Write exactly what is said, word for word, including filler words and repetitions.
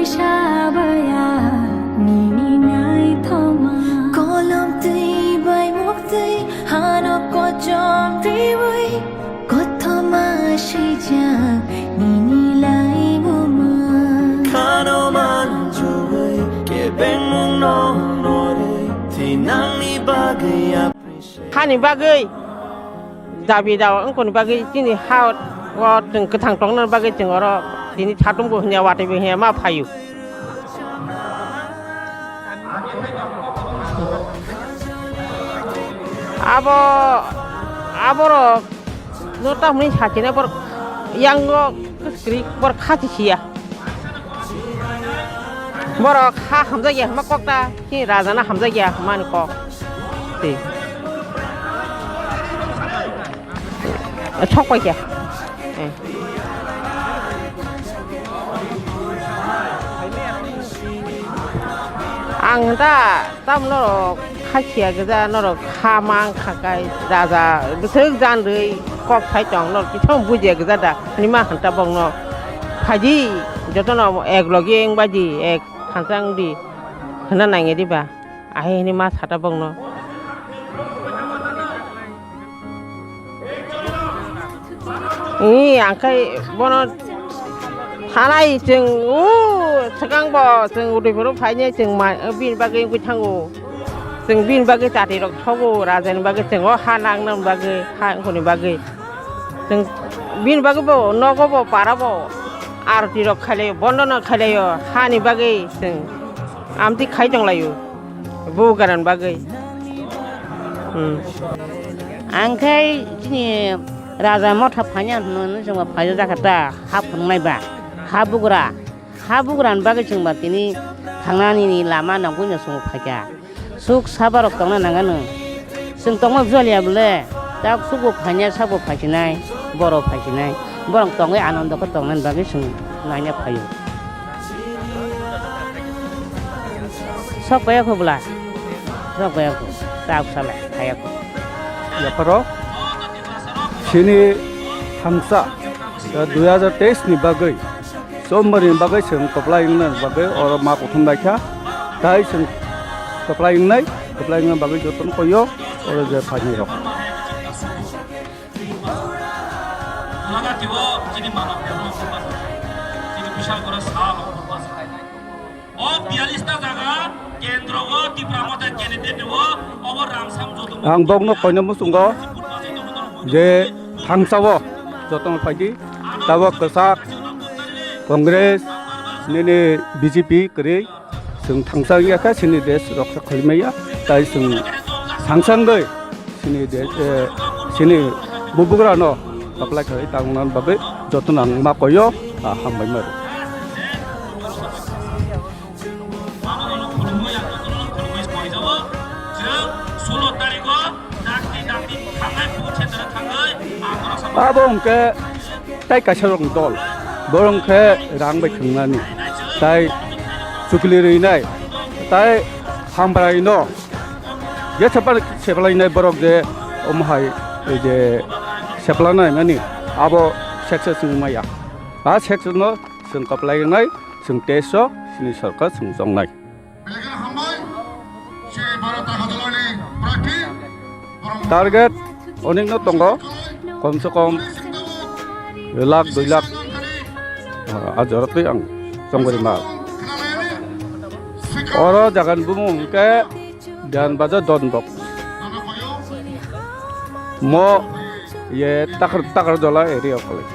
Sabaya nini naithoma. Kolom twi bai muktwi hano kochom riwi. Kothoma swijak nini laimuma. Khano manjui kebengmung no norwi thinangni bagwi. Hani bagwi dabi da wngkoni bagwi chini ha o chwng kwthang tongna bagwi chwng oro tini satung bo hinya watwi bo hinya ma phaio. Abo aborok no tamni sakina bor yango kwchwrwi bor khati siya. Borok ha hamjakya hwnma kok ta, chini raja no hamjakya hwnmani kok. Tei. Sok paikha. Eh. Ang ta tam norok khakhiya gija norok ha mang khakai raja bwswk janrwi kok sai tong norok kisa bujiya gija da hwnwi ma hwn ta bokno. Phaidi jotono ek logi wng baidi ek thansang di hwnna nangya diba? Ahai hwnwi ma sata bokno. Ee, ang khai bono thanai chwng, o, swkang bo chwng Udaipur o phainai chwng ma, bini bagwi wngwi thango. Chwng bini bagwi chati rok thogo, raja ni bagwi chwng o ha nang nang bagwi, ha wngkoni bagwi. Chwng bini bagwi bo nogo bo para bo arti rok khailai o, bondo no khailai o, ha ni bagwi chwng amtwi khai tong lai o. Bubagrani bagwi. Hmm. Ang khai chini raja motha phanya hwnwi chwngba phaijak kha ta, ha phunuknai ba, ha bugra, ha bugrani bagwi chwngba tini thangnani ni lama nangwi no chwngbo phaikha. Suk sabarok tongna nangano. Chwng tongma joliya bole, tak sukbo phanya sakbo phaisinai, boro phaisinai. Borok tongwi anando khe tongnani bagwi chwng naina phaio. Sok paya kho bwla. Sok paya kho. Ta bwsala paya kho. Yapharo chini thangsa, eh, dui hajar teis ni bagwi, sombar ni bagwi chwng kwplai wngna bagwi oro ma kuthum bai kha. Tai chwng kwplai wngnai, kwplai wngna bagwi jotono koyo oro je phaini rok. O biyalista jaga kendro o Tipra Motha candidate o obo Ramsam joto. Ang bokno koina muchungo je thangsao jotono phaidi tabo kwchak Congress nini B J P kwrwi. Chwng thangsa wngya khe chini desh roksa khwlai maya, tai chwng thangsa wngwi chini desh, eh, chini bubugrano apply khlai tangna bagwi jotono ang ma koyo, ah, hambai ma rw. Abo hwnkhe tai kaisa rokni dol, borok hwnkhe rang bai thwngnani, tai chukli rwnai, tai hambai no je sepal-, seplainai borok je omo hai je sepla naimani abo success wngmaya. A success no chwng kwplai rwnai, chwng teiso chini sorkar chwng chongnai. Belai kheno hambai, chini Bharat Dagajala ni prarthi, borok target onek no tongo, kom se kom lakh, dui lakh, ah, a jora twi ang chongori ma. Oro jaga ni bumung hwnkhe Diyan Bazar Don Bok. Mo ye Takar, Takarjala area kholai.